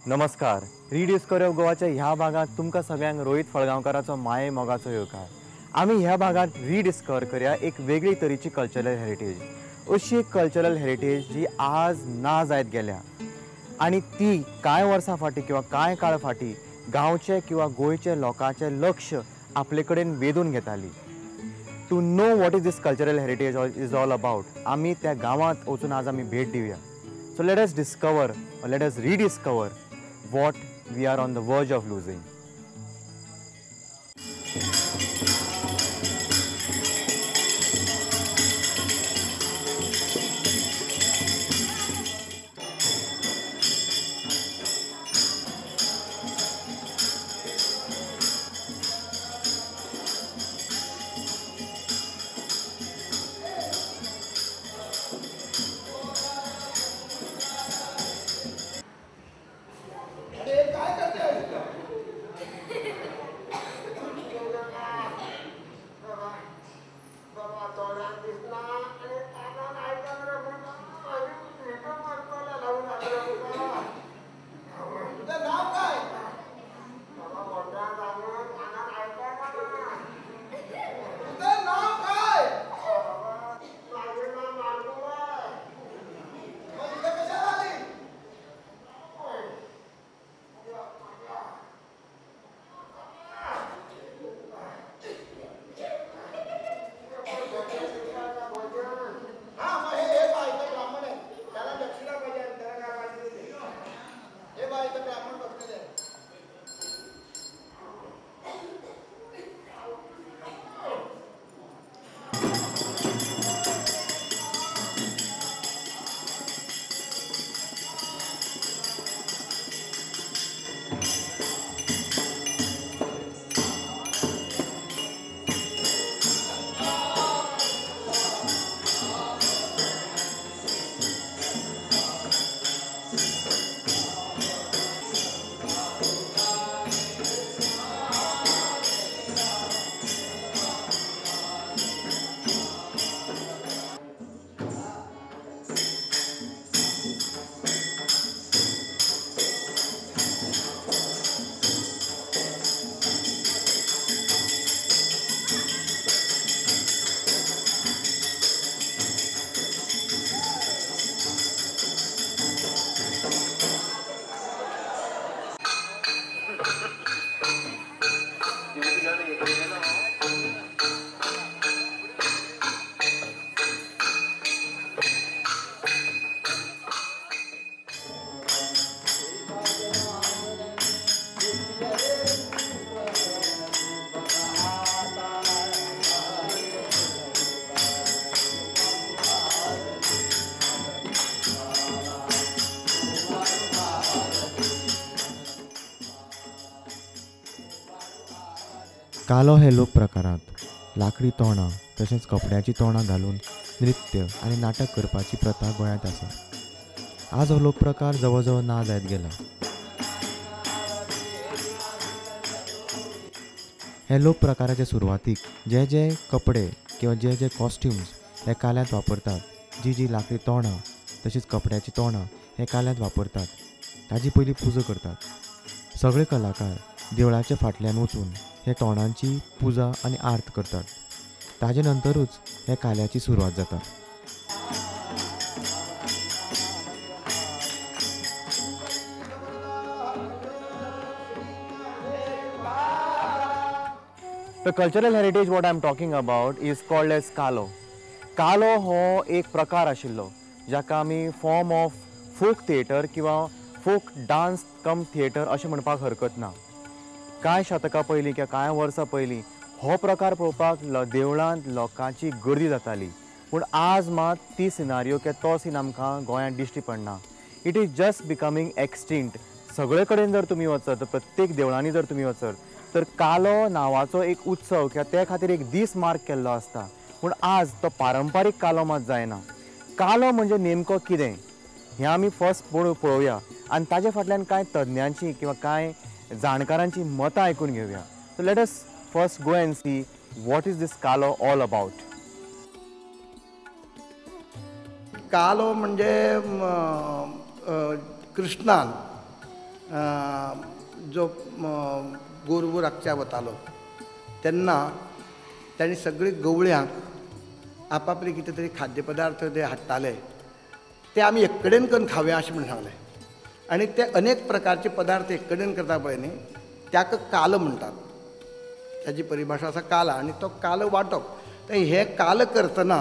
नमस्कार, rediscovery of गोवाच्या ह्या भागात तुमकां सगळ्यांक रोहित फळगांवकाराचो माये मोगाचो येवकार. आमी ह्या भागात रिडिस्कवर करया एक वेगळी तरेची कल्चरल हेरिटेज, अशी एक कल्चरल हेरिटेज जी आज ना जायत गेल्या आनी ती कांय वर्सां फाटीं किंवा कांय काळ फाटीं गांवचे किंवा गोंयचे लोकांचें लक्ष आपले कडेन वेधून घेताली. To know what is this cultural heritage is all about, आमी त्या गांवांत वचून आज आमी भेट दिवया. So let us discover, let us rediscover what we are on the verge of losing. कालो हे लोक प्रकारांत लाकडी तोंडां तशेंच कपड्याचीं तोंडां घालून नृत्य आनी नाटक करपाची प्रथा गोंयांत आसा. आज हो लोकप्रकार जवळ जवळ ना जायत गेला. हे लोकप्रकाराचे सुरवातीक जे जे कपडे किंवा जे जे कॉस्ट्युम्स हे काल्यांत वापरतात, जी जी लाकडी तोंडां तशींच कपड्याचीं तोंडां हे काल्यांत वापरतात, ताजी पयलीं पुजा करतात. सगळे कलाकार देवळाच्या फाटल्यान वचून हे तोंडांची पुजा आनी आर्त करतात. ताजे नंतरूच हे काल्याची सुरवात जाता. The cultural heritage what I am talking about is called as kalo. कालो हो एक प्रकार आशिल्लो जाका आमी फॉर्म ऑफ फोक थिएटर किंवा फोक डांस कम थिएटर अशें म्हणपाक हरकत ना. कांय शतकां पयलीं किंवा कांय वर्सां पयलीं हो प्रकार पळोवपाक देवळांत लोकांची गर्दी जाताली, पूण आज मात ती सिनारियो किंवा तो सीन आमकां गोंयांत दिश्टी पडना. It is just becoming extinct. सगळे कडेन जर तुमी वचत तर प्रत्येक देवळांनी जर तुमी वचत तर कालो नांवाचो एक उत्सव किंवा ते खातीर एक दीस मार्क केल्लो आसता, पूण आज तो पारंपारीक कालो मात जायना. कालो म्हणजे नेमको कितें हें आमी फर्स्ट पळोवया आनी ताजे फाटल्यान कांय तज्ञांची किंवा कांय जाणकारांची मतां आयकून घेवया. So let us first go and see what is this kalo all about. कालो म्हणजे कृष्णान जो गोरवू राखच्या वतालो तेन्ना ताणें सगळी गवळ्यांक आपापले कितें तरी खाद्य पदार्थ ते हाडटाले ते आमी एक कडेन करून खावया अशें म्हूण सांगलें आनी ते अनेक प्रकारचे पदार्थ एक कडेन करता पळय न्ही ताका कालो म्हणटात. ताजी परिभाशा आसा काला आनी तो कालो वांटप. तर हे कालो करतना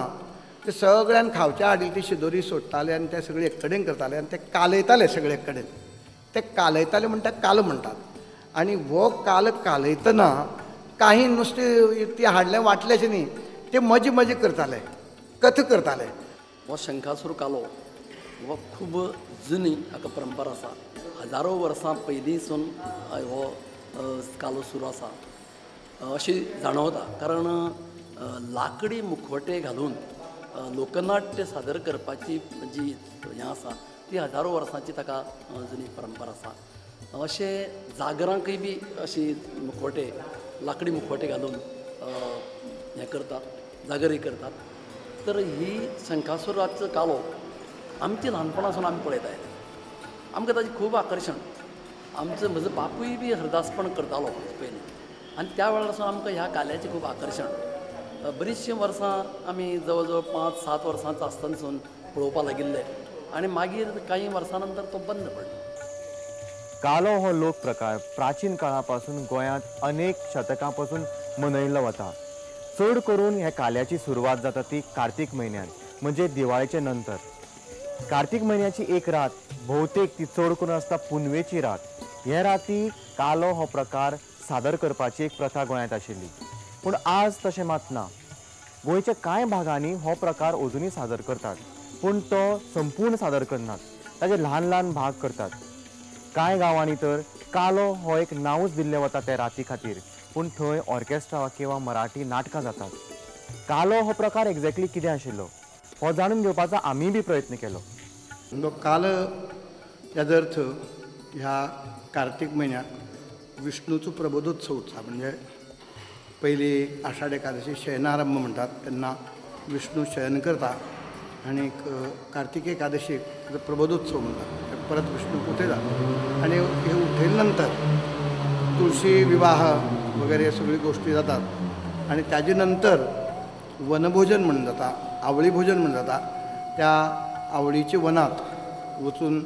ते सगळ्यान खावच्या हाडिल्ली ती शिदोरी सोडटाले आनी ते सगळे एक कडेन करताले आनी ते कालयताले सगळे एक कडेन. ते कालयताले म्हणटा कालो म्हणटात. आनी हो कालो कालयतना काही नुस्तें ती हाडलें वांटलें अशें न्ही, ते मजा मजा करताले, कथा करताले. हो शंखासूर कालो हो खूब जुनी हाका परंपरा आसा. हजारो वर्सां पयलींसून हो कालो सुरू आसा अशी जाणवता. कारण लाकडी मुखवटे घालून लोकनाट्य सादर करपाची जी हें आसा ती हजारो वर्सांची ताका जुनी परंपरा आसा. अशें जागरांकय बी अशी मुखवटे लाकडी मुखवटे घालून हें करतात, जागरय करतात. तर ही शंखासुराचो कालो आमच्या ल्हानपणासून आमी पळयत आयले. आमकां ताजें खूब आकर्शण. आमचो म्हजो बापूय बी हरदासपण करतालो पयलीं आनी त्या वेळार सावन आमकां ह्या काल्याचें खूब आकर्शण. बरीचशीं वर्सां आमी जवळ जवळ 5-7 वर्सांचो आसतनासून पळोवपाक लागिल्ले आनी मागीर कांय वर्सां नंतर तो बंद पडलो. कालो हो लोक प्रकार प्राचीन काळा पासून गोंयांत अनेक शतकां पासून मनयल्लो वता. चड करून ह्या काल्याची सुरवात जाता ती कार्तीक म्हयन्यान, म्हणजे दिवाळेचे नंतर. कार्तीक म्हयन्याची एक रात भोवतेक ती चड करून आसता पुनवेची रात. हे राती कालो हो प्रकार सादर करपाची एक प्रथा गोंयांत आशिल्ली. पूण आज तशें मात ना. गोंयच्या कांय भागांनी हो प्रकार अजुनूय सादर करतात, पूण तो संपूर्ण सादर करनात, ताजे ल्हान ल्हान भाग करतात. कांय गांवांनी तर कालो हो एक नांवूच दिल्लें वता त्या राती खातीर, पूण थंय ऑर्केस्ट्रा किंवा मराठी नाटकां जातात. कालो हो प्रकार एक्झॅक्टली कितें आशिल्लो हो जाणून घेवपाचो आमी बी प्रयत्न केलो. कालो याजो अर्थ ह्या कार्तीक म्हयन्याक विष्णूचो प्रबोधोत्सव उत्सव, म्हणजे पयली आषाढ एकादशी शयनारंभ म्हणटात तेन्ना विष्णू शयन करता आनी कार्तिक एकादशीक प्रबोधोत्सव म्हणटात. परत विष्णू उठयता आनी हे उठयले नंतर तुळशी विवाह वगैरे सगळी गोष्टी जातात आनी ताजे नंतर वनभोजन म्हण जाता, आवळी भोजन म्हण जाता. त्या आवळीच्या वनात वचून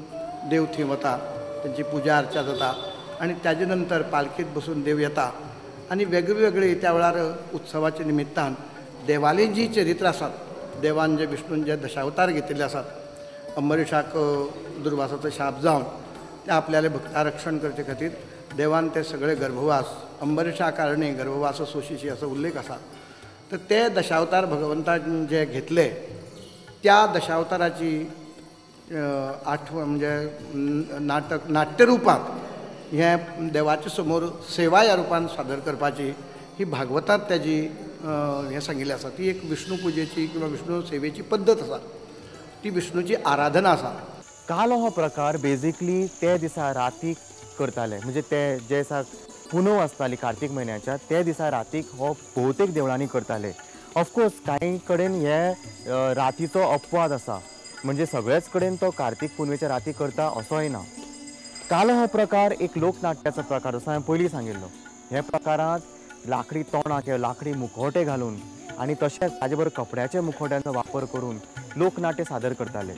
देव थंय वता, तांची पुजा अर्चा जाता आनी ताजे नंतर पालखेत बसून देव येता आनी वेगवेगळे त्या वेळार उत्सवाच्या निमित्तान देवाली जी चरित्रां आसात, देवान जे विष्णून जे दशावतार घेतिल्ले आसात, अंबरीशाक दुर्वासाचो शाप जावन ते आपल्याले भक्ता रक्षण करचे खातीर देवान ते सगळे गर्भवास अंबरीशा कारणे गर्भवास सोशिशी असो उल्लेख आसा. तर ते दशावतार भगवंतान जे घेतले त्या दशावताराची आठवण म्हणजे नाटक नाट्यरुपांत हें देवाच्या समोर सेवा ह्या रुपान सादर करपाची ही भागवतांत ताजी हें सांगिल्लें आसा. ती एक विष्णू पुजेची किंवा विष्णू सेवेची पद्दत आसा, ती विष्णूची आराधना आसा. कालो हो प्रकार बेजिकली ते दिसा रातीक करताले, म्हणजे ते जे दिसा पुनव आसताली कार्तीक म्हयन्याच्या ते दिसा रातीक हो भोवतेक देवळांनी करताले. ऑफकोर्स कांय कडेन हे रातीचो अपवाद आसा, म्हणजे सगळेच कडेन तो कार्तीक पुनवेच्या राती करता असोय ना. कालो हो प्रकार एक लोकनाट्याचो प्रकार जसो हांवें पयलीं सांगिल्लो. ह्या प्रकारांत लाकडी तोंडां किंवा लाकडी मुखवटे घालून आनी तशेंच ताजे बरोबर कपड्याच्या मुखवट्यांचो वापर करून लोकनाट्य सादर करताले.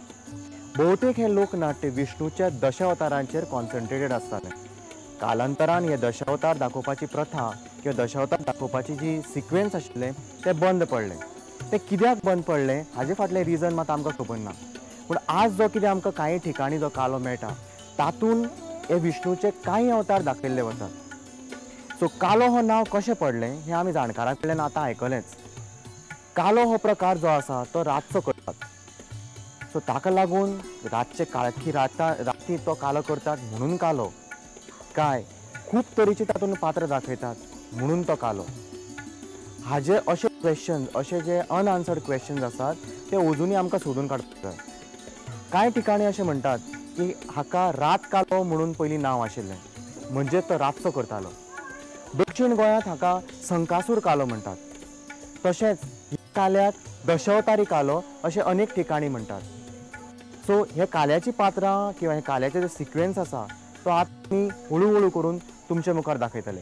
बहुतेक हे लोकनाट्य विष्णूच्या दशावतारांचेर कॉन्सन्ट्रेटेड आसतालें. कालांतरान हे दशावतार दाखोवपाची प्रथा किंवा दशावतार दाखोवपाची जी सिक्वेन्स आशिल्लें तें बंद पडलें. तें कित्याक बंद पडलें हाजे फाटलें रिजन मात आमकां खबर ना. पूण आज जो कितें आमकां कांय ठिकाणी जो कालो मेळटा तातूंत हे विष्णूचे कांय अवतार दाखयल्ले वतात. सो कालो हो नांव कशें पडलें हें आमी जाणकारां कडल्यान आतां आयकलेंच. कालो हो प्रकार जो आसा तो रातचो करतात. सो ताका लागून रातचे काळखी राती तो कालो करतात म्हणून कालो, काय खूब तरेची तातूंत पात्रां दाखयतात म्हणून तो कालो. हाजे अशे क्वेश्चन्स, अशे जे अनआन्सर्ड क्वेश्चन्स आसात ते अजुनूय आमकां सोदून काडपाक जाय. कांय ठिकाणी अशें म्हणटात की हाका रात कालो म्हणून पयलीं नांव आशिल्लें, म्हणजे तो रातचो करतालो. दक्षिण गोंयांत हाका संकासूर कालो म्हणटात. तशेंच काल्याक दशावतारी कालो अशें अनेक ठिकाणी म्हणटात. सो हे काल्याची पात्रां किंवा हे काल्याचे जे सिक्वेन्स आसा तो आतां आमी हळू हळू करून तुमचे मुखार दाखयतले.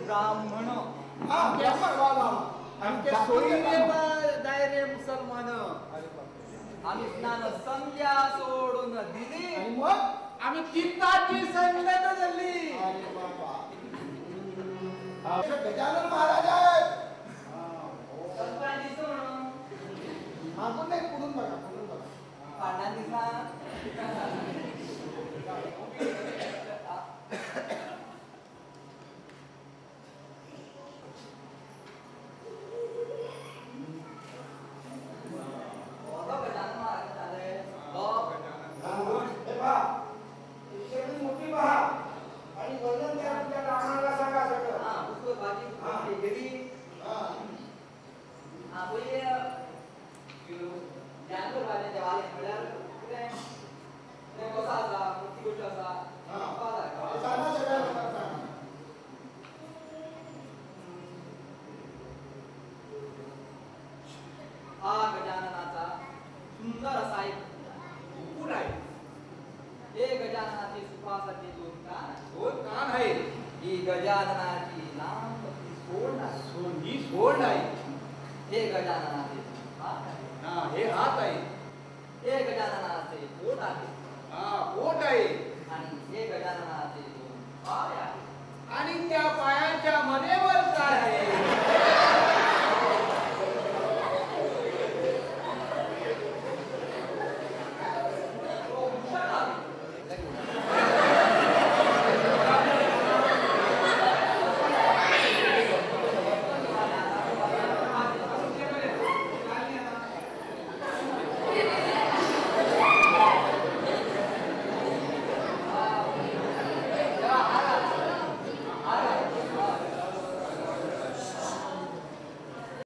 ब्राह्मण दायरे मुसलमान आम्ही स्नान संध्या सोडून दिली, आम्ही तीर्थाची संगत झाली. गजानन महाराज आहेत. मागून नाही, पुढून बघा, पुढून बघा. पांढरा दिसला. गजाननाची लांब सोड ही सोड आहे. हे गजाननाचे हात आहे, हे हात आहे. हे गजाननाचे पोट आहे, हा पोट आहे. आणि हे गजाननाचे दोन पाय आहे, आणि त्या पाय